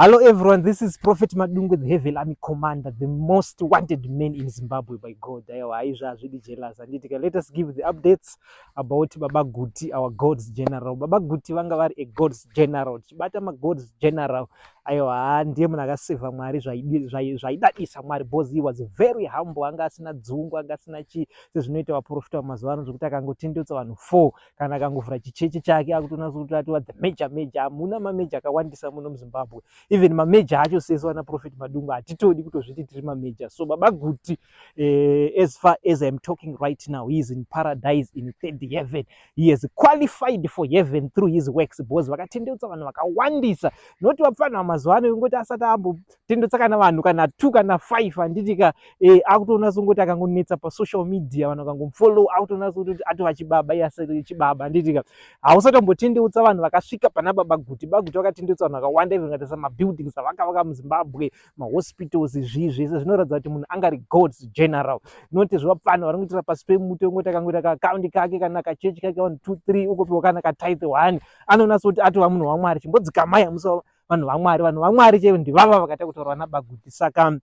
Hello everyone, this is Prophet Madungwe, the Heaven Army Commander, the most wanted man in Zimbabwe by God. Aiwa, aizva hazvidi jealous. Handiti, let us give the updates about Baba Guti, our God's General. Baba Guti vanga vari a God's General. Tichibata maGod's General. Aiwa, ndiye munhu akasevha Mwari zvaidadisa Mwari because he was very humble, anga asina dzungu, anga asina chii sezvinoita vaprofita mazuva ano zvekuti akangotendeusa vanhu 4 kana akangovhura chichechi chake akutoona sekuti atova the major major. Hamuna mamajor akawandisa muno muZimbabwe. Even mamajor acho sesu vana Prophet Madungwe hatitodi kutozviti tiri mamajor. So Baba Guti, as far as I'm talking right now, he is in paradise, in third heaven. He has qualified for heaven through his works because vakatendeutsa vanhu vakawandisa, noti vapfanha vamazuva ano ingoti asati ambotendeutsa kana vanhu kana 2 kana 5, handitika? Akutoona songoti akangonetsa pasocial media, vanhu vakangomufollow, akutoona sekuti atova chibaba, iye asati chibaba, handitika? Hausati wambotendeutsa vanhu vakasvika pana Baba Guti. Baba Guti vakatendeutsa vanhu vakawanda, even katarisa mabuildings avakavaka muZimbabwe, mahospitals, zvii zvese zvinoratidza kuti munhu angari God's General, noti zvevapfana vari kuitira pasi pemuti, ongoti akangoita kaakaundi kake kana kachechi kake, 1 2 3, ugopiwa kana katithe 1, anoona sekuti atova munhu waMwari. Chimbodzikamai, hamusi vanhu vaMwari. Vanhu vaMwari chaivo ndivava vakaita kutaurwa naBaba Guti. Saka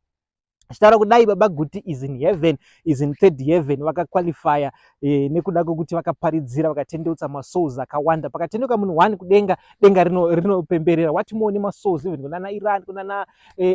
chitaura kudai, Baba Guti is in heaven, is in third heaven. Vakaqualifya nekuda kwekuti vakaparidzira, vakatendeutsa masouls akawanda. Pakatendeuka munhu one kudenga, denga rinopemberera. What more nemasouls even kunana Iran, kunana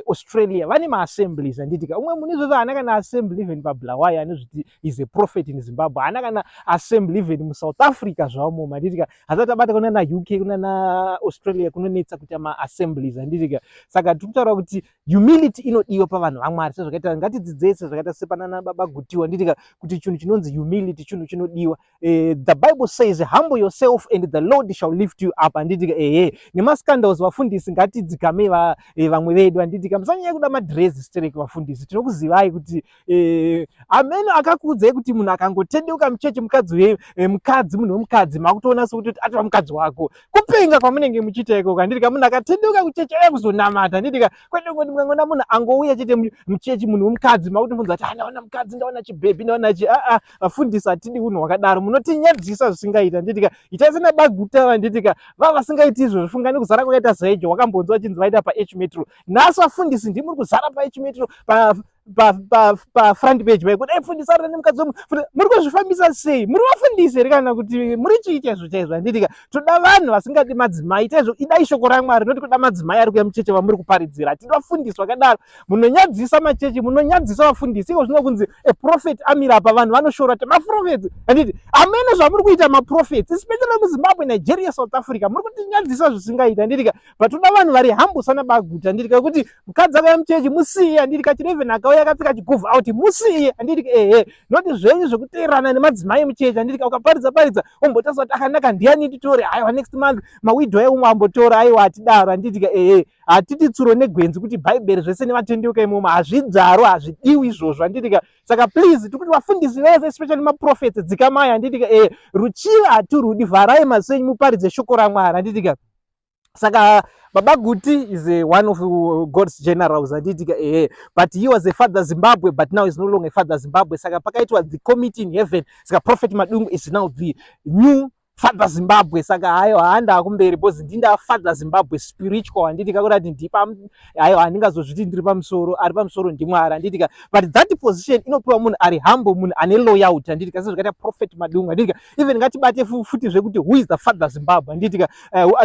Australia, vane maassemblies, handitika? Umwe munhu izvozvo haana kana assembly even paBulawayo, anozviti is a prophet in Zimbabwe. Haana kana assembly even muSouth Africa zvamo, handitika? Hasati abata kunana UK, kunana Australia kunonetsa kuita maassemblies, handitika? Saka tiri kutaura kuti humility inodiwa pavanhu vaMwari, sezvakaita ngatidzidzei sezvakaita sepanana Baba Gutiwa, handitika, kuti chinhu chinonzi humility chinhu chinodiwa. The Bible says, "Humble yourself and the Lord shall lift you up," handitika? Ehe, nemascandals, vafundisi, ngatidzikamei vamwe vedu, handitika? Musanyanya kuda madress sterek. Vafundisi, tinokuzivai kuti amene akakuudzai kuti munhu akangotendeuka muchechi, mukadzi, mukadzi, munhu wemukadzi, makutoona sekuti atova mukadzi wako. Kupenga kwamunenge muchiita ikoko, handitika? Munhu akatendeuka kuchechi auya kuzonamata, handitika? Kwete kungoti mukangoona munhu angouya chete muchechi, munhu wemukadzi, makutobvunza kuti, "Ndaona mukadzi, ndaona chibhebhi, ndaona chi." Aa, vafundisi, hatidi unhu hwakadaro, munotinyadzisa zvisingaita, handitika? Itai senaBaguta, handitika? Va vasingaiti izvozvo, fungani kuzara kwakaita Zaijo, wakambonzwa chinzi vaita paH Metro. Nhasi vafundisi ndimuri kuzara paH Metro, pafront page paikuti fundisi arira nemukadzi. Muri kuzvifambisa sei? Muri vafundisi here kana kuti muri chii chaizvo chaizvo, handitika? Toda vanhu vasingadi madzimai chaizvo. Idai shoko raMwari, noti kuda madzimai ari kuya mucheche vamuri kuparidzira. Hatidi vafundisi vakadaro, munonyadzisa machechi, munonyadzisa vafundisi. Iko zvino kunzi a prophet amira apa, vanhu vanoshora kuti maprophets, handiti? Amene zvamuri kuita maprophets, especially muZimbabwe, Nigeria, South Africa, muri kutinyadzisa zvisingaita, handitika? But toda vanhu vari humble sana Baguta, handitika? Kuti mukadzi akauya muchechi, musiye, handitika? Chireven akauya akapfeka chiguvhu out, musiye, handitika? Ehe, noti zvenyu zvekuteerana nemadzimai muchechi, handitika? Ukaparidza paridza, ombotarisa kuti akanaka ndiani, titore. Aiwa, next month mawidow aumwe ambotora. Aiwa, hatidaro, handitika? Ehe, hatiti tsuro negwenzi kuti Bhaibheri zvese nevatendeuka imomo, hazvidzaro, hazvidiwi izvozvo, handitika? Saka please, tikuti vafundisi vese, especially maprophets, dzikamai, handitika? Ehe, ruchiva haturudi. Vharai maso enyu, muparidze shoko raMwari, handitika? Saka Baba Guti is one of God's generals, handitika? Ehe, but he was a Father Zimbabwe, but now is no longer a Father Zimbabwe. Saka pakaitwa the committee in heaven, saka Prophet Madungwe is now the new Father Zimbabwe. Saka hayo haanda kumberi because ndinda Father Zimbabwe spiritual, handitika? Kurati ndipa, hayo handingazozviti ndiri pamusoro, ari pamusoro ndiMwari, handitika? But that position inopiwa munhu ari humble, munhu ane loyalty, handitika? Sezvakaita Prophet Madungwe, handitika? Even ngatibate futi zvekuti who is the Father Zimbabwe, handitika?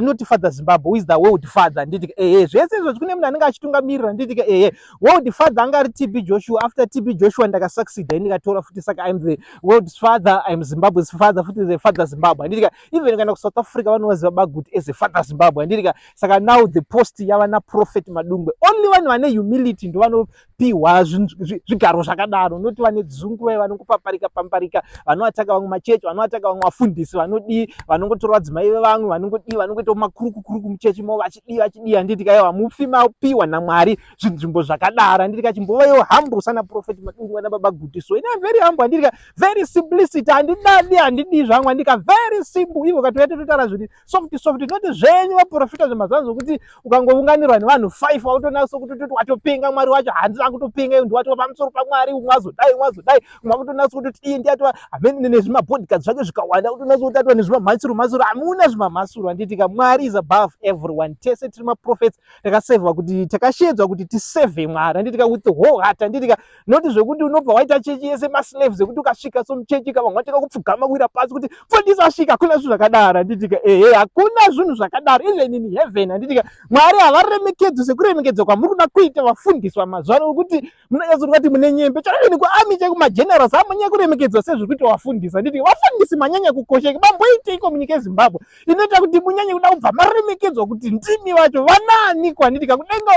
Not Father Zimbabwe, who is the world father, handitika? Ehe, zvese izvo kune munhu anenge achitungamirira, handitika? Ehe, world father anga ari TB Joshua. After TB Joshua ndakasucceeda, ndikatora futi. Saka I'm the world's father, I'm Zimbabwe's father futi, the Father Zimbabwe, handitika? Even kana kuSouth Africa vanovaziva Baguti as a Father Zimbabwe, handitika? Saka now the post yava naProphet Madungwe. Only vanhu vane humility ndo vanopiwa zvigaro zvakadaro, noti vane dzungu vai vanongopaparika pambarika, vanoataka vamwe machechi, vanoataka vamwe vafundisi, vanodii, vanongotora vadzimai vevamwe, vanongodii, vanongoita makuruku kuruku muchechi mavo, vachidii vachidii, handitika? Aiwa, mufi mapiwa naMwari zvinzvimbo zvakadaro, handitika? Chimbovaiwo humble sana Prophet Madungwe nababa Guti. So ina very humble, handitika? Very simplicity, handidadi, handidii zvangu, handika? Very simple. Ivo ukatouya tototaura zviri soft soft, tinoti zvenyu vaprofita zvemazuva zvokuti ukangounganirwa nevanhu 5 wakutonatso kutototi watopenga. Mwari wacho hanzi akutopenga, ndi watova pamusoro pamwari, umwe azodai, umwe azodai, umwe akutonatso kutoti iye ndiye atova hamene nezvimabodyguards zvake zvikawanda, kutonatso kuti atova nezvimamhatsuro mhatsuro. Hamuna zvimamhatsuro, handitika? Mwari is above everyone. Tese tiri maprophets, takasevhwa kuti, takashedzwa kuti tisevhe Mwari, handitika, with the whole heart, handitika? Noti zvekuti unobva waita chechi yese maslaves, ekuti ukasvika somuchechi ka, vamwe vatanga kupfugama, kuwira pasi kuti mufundisi asvika. Hakuna zvinhu zvakadaro, handitika? Ehe, hakuna zvinhu zvakadaro even in heaven, handitika? Mwari havaremekedzwi sekuremekedzwa kwamuri kuda kuita vafundiswa mazuva ano, wekuti munonyatsokuti kuti mune nyembe. Chero even kuarmy chekumagenerals hamunyanya kuremekedzwa sezviri kuita vafundisi, handitika? Vafundisi manyanya kukosheka. Mamboiteiko munyika yeZimbabwe inoita kuti munyanye kuda kubva maremekedzwa kuti ndimi vacho vanani? Kwanditika, kudenga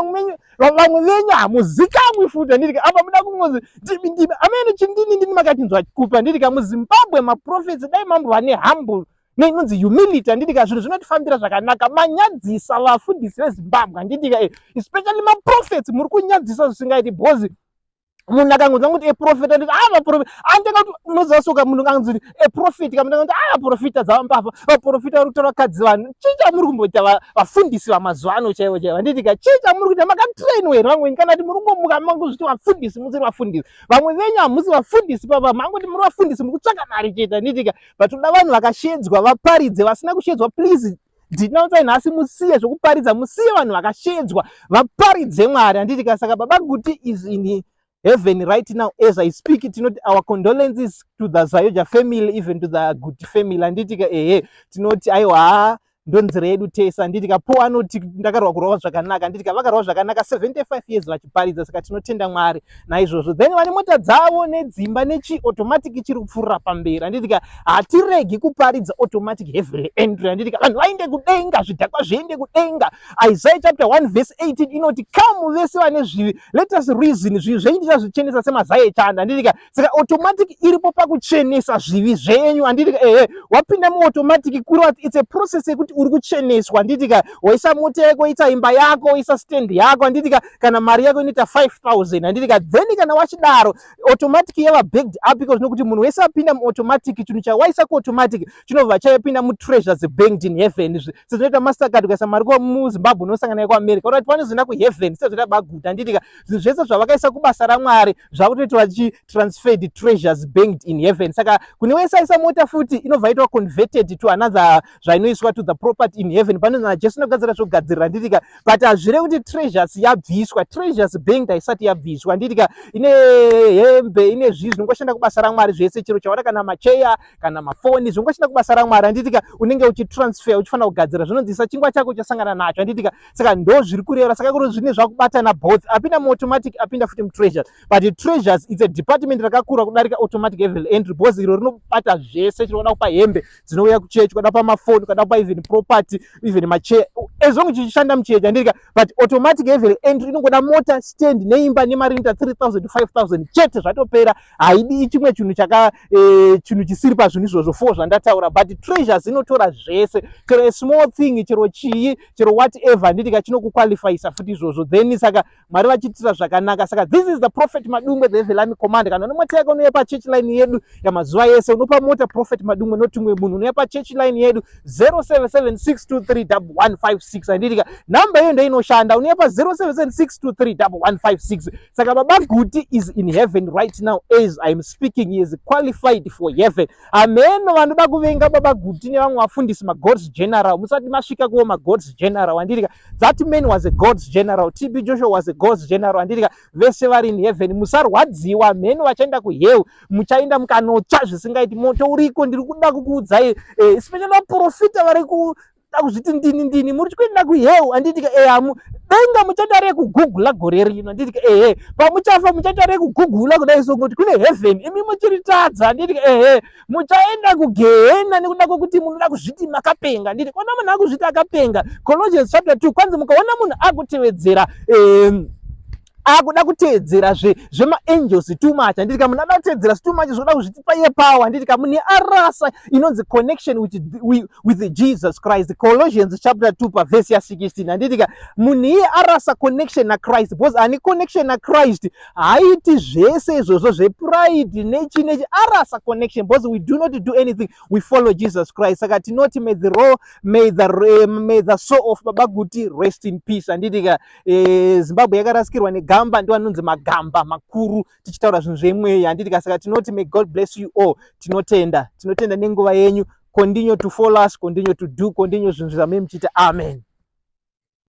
vamwe venyu hamuzikamwi futi, handitika? Apa muda kungozi ndimi, ndimi, amene chindini, ndini makatinzwa kupa, handitika? MuZimbabwe maprophets dai mambo vane humble neinonzi humility, handitika, zvinhu zvinotifambira zvakanaka. Manyadzisa vafundisi veZimbabwe, handitika? Especially maprophets, muri kunyadzisa zvisingaiti, because munhu akangonzwa kuti aprofet, anditi a maprofet anditenga kuti unoziva soka. Munhu akanzi aprofet kamunhu kuti a aprofita dzava mbavha, vaprofita vari kutora vakadzi vanhu. Chii chamuri kumboita, vafundisi vamazuva ano chaivo chaivo, handitika? Chii chamuri kuita? Makatrainwa here vamweni, kana kuti muri kungomuka mangozviti vafundisi, musiri vafundisi? Vamwe venyu hamusi vafundisi papa, mangoti muri vafundisi, muri kutsvaka mari chete, handitika? But toda vanhu vakashedzwa vaparidze. Vasina kushedzwa, please ndinautsai nhasi, musiye zvokuparidza, musiye vanhu vakashedzwa vaparidze Mwari, handitika? Saka Baba Guti is in heaven right now as I speak. Tinoti our condolences to the Zayoja family, even to the Guti family, handitika? Ehe, tinoti aiwa, ndonzira yedu tese, handitika? Po anoti ndakarwa kurova zvakanaka, handitika? Vakarwa zvakanaka 75 years vachiparidza, saka tinotenda Mwari naizvozvo. Then vane mota dzavo nedzimba nechi, automatic chiri kupfuurira pamberi, handitika? Hatiregi kuparidza automatic heavenly entry, handitika? Vanhu vaende kudenga, zvidhakwa zviende kudenga. Isaiah chapter 1 verse 18 inoti, "Come vese vane zvivi, let us reason, zvivi zvenyu ndichazvichenesa semazai echando," handitika? Saka automatic iripo pakuchenesa zvivi zvenyu, handitika? Ehe, wapinda muautomatic kureva it's a process yekuti uri kucheneswa, handitika? Waisa mota yako, waisa imba yako, waisa stand yako, handitika? Kana mari yako inoita 5000, handitika? Then kana wachidaro, automatic yava backed up, because nokuti munhu wese apinda muautomatic, chinhu chawaisa kuautomatic chinobva chapinda mutreasures banked in heaven. Sezvinoita Mastercard, ukaisa mari muZimbabwe unosangana nayo kuAmerica, urati panozoenda kuheaven. Sezvinoita baguta, handitika? Zvinhu zvese zvavakaisa kubasa raMwari zvakutoitwa chitransferred treasures banked in heaven. Saka kune wese aisa mota futi, inobva itwa converted to another, zvainoiswa to the property in heaven, panonzi naJesu inogadzira zvokugadzirira, handitika? But hazvirevi kuti treasures yabviswa. Treasures banked haisati yabviswa, handitika? Ine hembe, ine zvii zvinongoshanda kubasa raMwari zvese, chero chaona, kana macheya, kana mafoni, zvinongoshanda kubasa raMwari, handitika? Unenge uchitransfer, uchifanira kugadzira zvinonzisa chingwa chako chasangana nacho, handitika? Saka ndo zviri kureva. Saka kuro zvine zvakubatana both, apinda muautomatic, apinda futi mutreasures. But treasures, it's a department rakakura kudarika automatic heaven entry, because iro rinobata zvese. Chinoda kupa hembe dzinouya kuchechi, ukada kupa mafoni, ukada kupa even property, even macheya, as long chichishanda muchechi, handitika? But automatic heaven entry inongoda mota, stand neimba nemari inoita 3000 to 5000 chete, zvatopera. Haidi chimwe chinhu chaka chinhu chisiri pazvinhu izvozvo fo zvandataura. But treasures inotora zvese, chero a small thing, chero chii, chero whatever, handitika? Chinokuqualifyisa futi izvozvo. Then saka Mwari vachiitira zvakanaka. Saka this is the Prophet Madungwe, the Heavenly Army Commander. Kana une mota yako, unouya pachurch line yedu yamazuva ese, unopa mota Prophet Madungwe, not umwe munhu. Unouya pachurch line yedu 0776231156, handitika? Namba iyo ndo inoshanda, unouya pa 0776231156. Saka Baba Guti is in heaven right now as I am speaking. He is qualified for heaven. Ameno vanoda kuvenga Baba Guti nevamwe vafundisi, magods general, musati masvika kuwo magods general, handitika? That man was a God's general. TB Joshua was a God's general, handitika? Vese vari in heaven, musarwadziwa. Mheno vachaenda kuhell, muchaenda mukanotsva zvisingaiti, moto uriko. Ndiri kuda kukuudzai, especially vaprofita vari kuda kuzviti ndini ndini, muri kuenda kuhell, handitika? Ehamu denga muchaita rekugugula gore rino, handitika? Ehe, pamuchafa muchaita rekugugula kudai so kuti kune heaven, imi muchiritadza, handitika? Ehe, muchaenda kugehena nekuda kwekuti munoda kuzviti makapenga, handiti? Kona munhu akuzviti akapenga, Colossians chapter 2, kwanzi mukaona munhu akutevedzera Akuda kuteedzera zvemaangels too much, handiti ka? Munhu ada kuteedzera too much, zvoda kuzvitipa iye power, handiti ka? Munhu arasa inonzi connection with Jesus Christ. Colossians chapter 2 pavhesi ya16, handiti ka? Munhu iye arasa connection naChrist, because ane connection naChrist haaiti zvese izvozvo zvepride nechi nechi. Arasa connection, because we do not do anything, we follow Jesus Christ. Saka tinoti may the soul of Baba Guti rest in peace, handiti ka? Zimbabwe yakarasikirwa negamba, ndo anonzi magamba makuru, tichitaura zvinhu zvemweya, handiti ka? Saka tinoti may God bless you all. Tinotenda, tinotenda nenguva yenyu. Continue to follow us, continue to do, continue zvinhu zvamei muchiita. Amen.